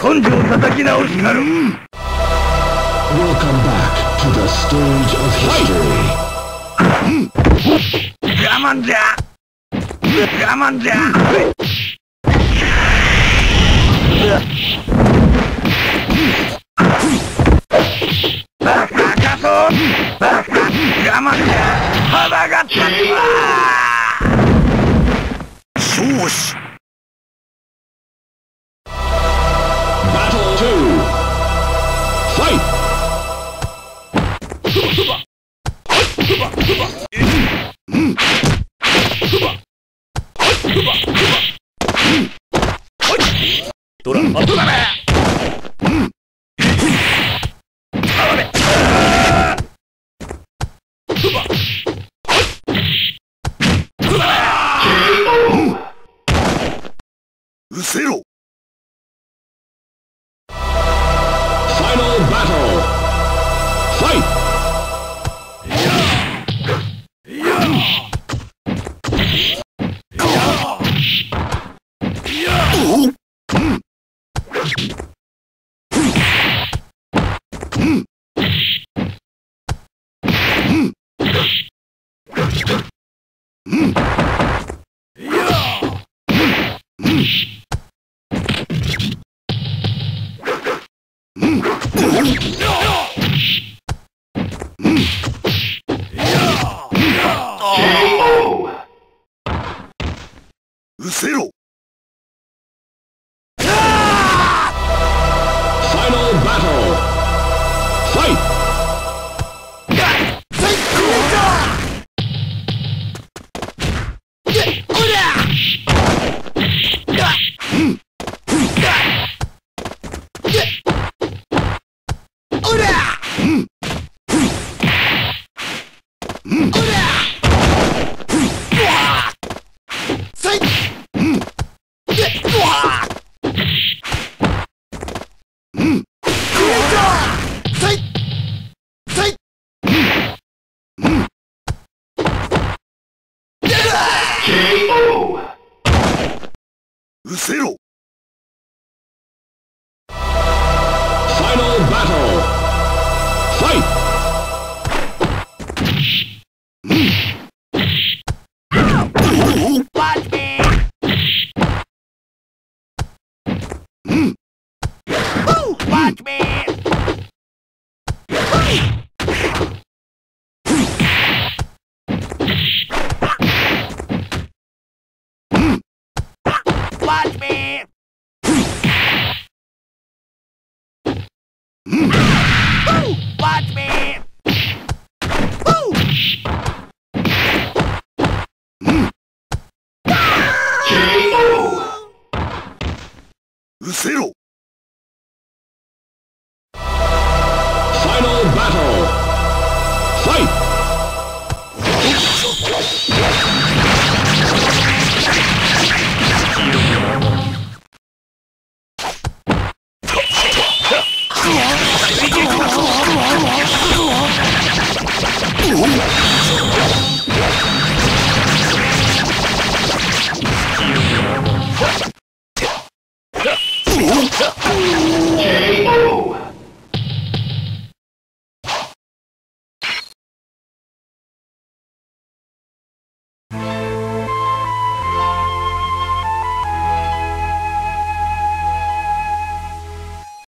根性叩き直したる。 Welcome back to the stage of history. 我慢じゃ、我慢じゃ。バカかそう、バカ、我慢じゃ。腹が立つわ。勝し。 Battle 2. Fight! ドラアトラメ。 うせろ。 Final battle. Fight! うせろ。 Final battle. Fight! うせろ。 Final battle. Fight! Watch me! Watch me! Watch me!